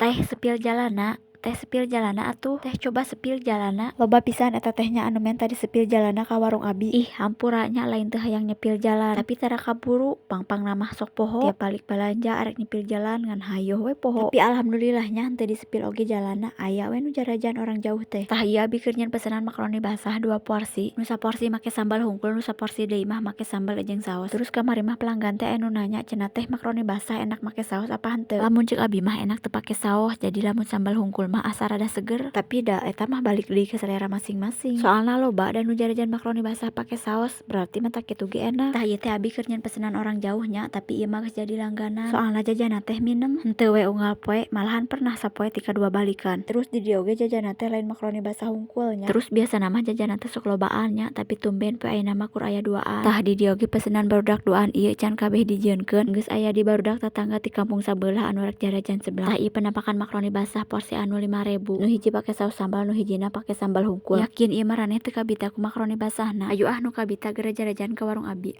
Teh, spill jalanna. Teh, spill jalanna atuh. Teh, coba spill jalanna. Loba pisan eta teh nya anu menta di spill jalanna ka warung abi. Ih, hampura nya, lain teu hayang nyepil jalan, tapi tara kaburu, pang-pangna mah sok poho. Tiap balik balanja arek nyepil jalan ngan hayoh we poho. Tapi alhamdulillah nya, henteu di spill oge jalanna, aya we nu jarajan orang jauh teh. Tah, ieu abi keur nyieun pesenan makaroni basah dua porsi, nu saporsi make sambal hungkul, nu saporsi deui mah make sambal jeung saos. Terus kamari mah pelanggan teh aya nu nanya cenah, "Teh, makaroni basah enak make saos apa henteu?" Lamun ceuk abi mah enak teu pake saos, jadi lamun sambal hungkul mah asa rada seger, tapi da eta mah balik deui ke selera masing-masing, soalna loba da nu jarajan makaroni basah pake saos, berarti matak kitu ge enak. Tah, ieu teh abi keur nyieun pesenan orang jauh nya, tapi ieu mah geus jadi langganan, soalna jajanna teh mineng. Henteu we unggal poe, malahan pernah sapoe tika dua balikan. Terus di dieu oge jajanna teh lain makaroni basah hungkul nya. Terus biasana mah jajanna teh sok lobaan nya, tapi tumben poe ayeuna mah kur aya duaan. Tah, di dieu oge pesenan barudak duaan ieu can kabeh dijieunkeun, geus aya di barudak tatangga ti kampung sabelah anu rek jarajan seblak. Tah, ieu penampakan makaroni basah porsi anu 5.000, nu hiji pake saos sambal, nu hijina pake sambal hungkul. Yakin ieu maraneh teu kabita ku makaroni basahna. Hayu ah, nu kabita geura jarajan ka warung abi.